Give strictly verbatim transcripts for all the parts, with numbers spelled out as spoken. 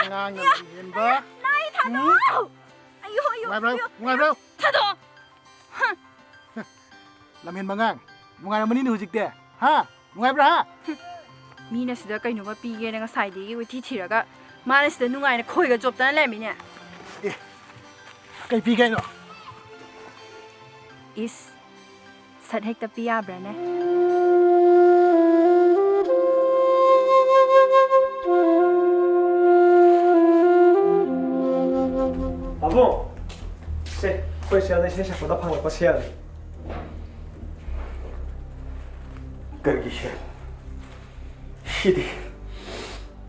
ꯑꯉꯥꯡꯅ ꯂꯝꯍꯦꯟꯕ꯫ ꯅꯥꯏ, ꯊꯥꯗꯣꯛꯑꯣ! ꯑꯌꯣ, ꯑꯌꯣ, ꯅꯨꯡꯉꯥꯏꯕ꯭ꯔꯣ? ꯑꯌꯣ! ꯅꯨꯡꯉꯥꯏꯕ꯭ꯔꯣ? ꯊꯥꯗꯣꯛꯑꯣ! ꯂꯝꯍꯦꯟꯕ ꯑꯉꯥꯡ꯫ ꯅꯨꯡꯉꯥꯏꯔꯝꯃꯅꯤꯅꯦ ꯍꯧꯖꯤꯛꯇꯤ꯫ ꯍꯥ? ꯅꯨꯡꯉꯥꯏꯕ꯭ꯔꯥ, ꯍꯥ? ꯃꯤꯅ ꯁꯤꯗ ꯀꯩꯅꯣꯝꯃ ꯄꯤꯒꯦꯅ ꯉꯁꯥꯏꯗꯒꯤ ꯀꯣꯏꯊꯤ ꯊꯤꯔꯒ, ꯃꯥꯅ ꯁꯤꯗ ꯅꯨꯡꯉꯥꯏꯅ ꯈꯣꯏꯒ ꯆꯣꯞꯇꯅ ꯂꯩꯔꯝꯃꯤꯅꯦ꯫ ꯑꯦ, ꯀꯩ ꯄꯤꯒꯦ ꯍꯥꯏꯅꯣ? ꯏꯁ, ꯁꯠ ꯍꯦꯛꯇ ꯄꯤ ꯌꯥꯕ꯭ꯔꯥꯅꯦ? ꯄꯥꯕꯨꯡ, ꯁꯦ, ꯑꯩꯈꯣꯏ ꯁꯦꯜꯗ ꯏꯁꯩ ꯁꯛꯄꯗ ꯐꯪꯂꯛꯄ ꯁꯦꯜꯅꯤ꯫ ꯀꯔꯤꯒꯤ ꯁꯦꯜ? ꯁꯤꯗꯤ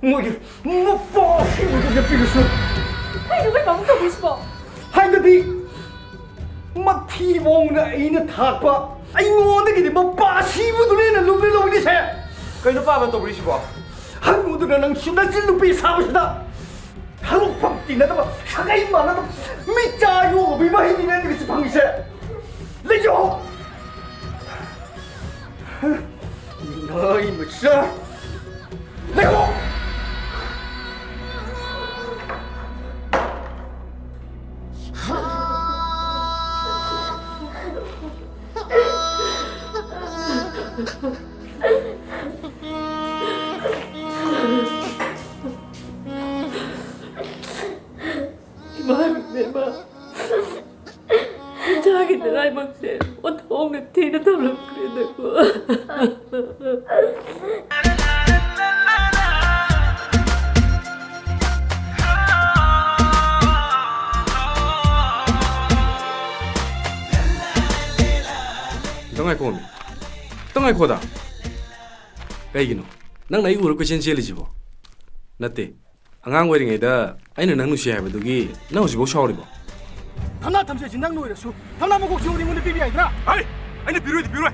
ꯃꯣꯏꯒꯤ ꯃꯄꯥ ꯑꯁꯤꯕꯗꯨꯗ ꯄꯤꯔꯁꯨ꯫ ꯀꯩꯅꯣ ꯃꯣꯏ ꯄꯥꯕꯨꯡ ꯇꯧꯕꯤꯁꯤꯕꯣ? ꯍꯥꯏꯕꯗꯤ ꯃꯊꯤꯕꯣꯡꯅ ꯑꯩꯅ ꯊꯥꯛꯄ ꯑꯩꯉꯣꯟꯗꯒꯤꯗꯤ ꯃꯄꯥ ꯑꯁꯤꯕꯗꯨꯅ ꯍꯦꯟꯅ ꯂꯨꯝꯃꯦ ꯂꯧꯔꯤꯁꯦ꯫ ꯀꯩꯅꯣ ꯄꯥꯕ ꯇꯧꯕꯤꯔꯤꯁꯤꯕꯣ? ꯍꯟꯅꯨꯗꯨꯅ ꯅꯪꯁꯨ ꯅꯆꯤꯟ ꯅꯨꯄꯤ ꯁꯥꯕꯁꯤꯗ ꯍꯜꯂꯨꯐꯝ ꯇꯤꯟꯅꯗꯕ, ꯁꯥꯒꯩ ꯃꯥꯟꯅꯗꯕ, ꯃꯤꯆꯥ ꯌꯣꯛꯂꯨꯕꯒꯤ ꯃꯍꯩꯅꯤꯅꯦ ꯅꯪꯒꯤꯁꯤ ꯐꯪꯉꯤꯁꯦ꯫ ꯂꯩꯖꯧ! ꯅꯣꯏ ꯃꯆꯥ! ꯂꯩꯍꯧ! ꯏꯃꯥ, ꯏꯕꯦꯝꯃ, ꯏꯆꯥꯒꯤ ꯅꯔꯥꯏꯕꯛꯁꯦ ꯑꯣꯟꯊꯣꯛꯅ ꯊꯤꯅ ꯇꯝꯂꯝꯈ꯭ꯔꯦꯗꯀꯣ꯫ ꯈꯤꯇꯪ ꯉꯥꯏꯈꯣꯃꯤ꯫ ꯈꯤꯇꯪ ꯉꯥꯏꯈꯣꯗ꯫ ꯀꯩꯒꯤꯅꯣ? ꯅꯪꯅ ꯑꯩ ꯎꯔ ꯀꯣꯏꯆꯦꯟ ꯆꯦꯜꯂꯤꯁꯤꯕꯣ? ꯅꯠꯇꯦ꯫ ꯑꯉꯥꯡ ꯑꯣꯏꯔꯤꯉꯩꯗ ꯑꯩꯅ ꯅꯪ ꯅꯨꯡꯁꯤ ꯍꯥꯏꯕꯗꯨꯒꯤ ꯅꯪ ꯍꯧꯖꯤꯛꯐꯥꯎ ꯁꯥꯎꯔꯤꯕꯣ? ꯊꯝꯅꯥ ꯊꯝꯆꯦꯠꯁꯤ ꯅꯪ ꯂꯣꯏꯔꯁꯨ ꯊꯝꯅꯥ ꯃꯀꯣꯛꯁꯤ ꯑꯩꯉꯣꯟꯗ ꯄꯤꯕ ꯌꯥꯏꯗ꯭ꯔꯥ? ꯍꯩ! ꯑꯩꯅ ꯄꯤꯔꯣꯏꯗꯤ ꯄꯤꯔꯣꯏ꯫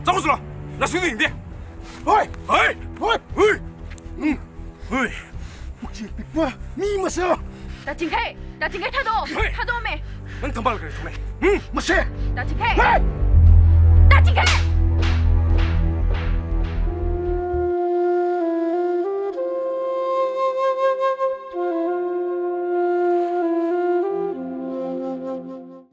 ꯆꯠꯈ꯭ꯔꯣ ꯆꯠꯂꯣ꯫ ꯅꯁꯨ ꯌꯦꯡꯗꯦ꯫ ꯍꯣꯏ! ꯍꯩ! ꯍꯣꯏ! ꯍꯨꯏ! ꯎꯝ. ꯍꯨꯏ! ꯄꯨꯛꯆꯦꯜ ꯄꯤꯛꯄ ꯃꯤ ꯃꯆꯥ! ꯗꯥ ꯆꯤꯡꯈꯩ! ꯗꯥ ꯆꯤꯡꯈꯩ ꯊꯥꯗꯣꯛꯑꯣ! ꯍꯩ! ꯊꯥꯗꯣꯛꯑꯝꯃꯦ! ꯅꯪ ꯊꯝꯕꯥꯜ ꯀꯔꯤ ꯊꯝꯃꯦ? ꯎꯝ? ꯃꯁꯦ! ꯗꯥ ꯆꯤꯡꯈꯩ! ꯍꯩ! ꯗꯥ ꯆꯤꯡꯈꯩ!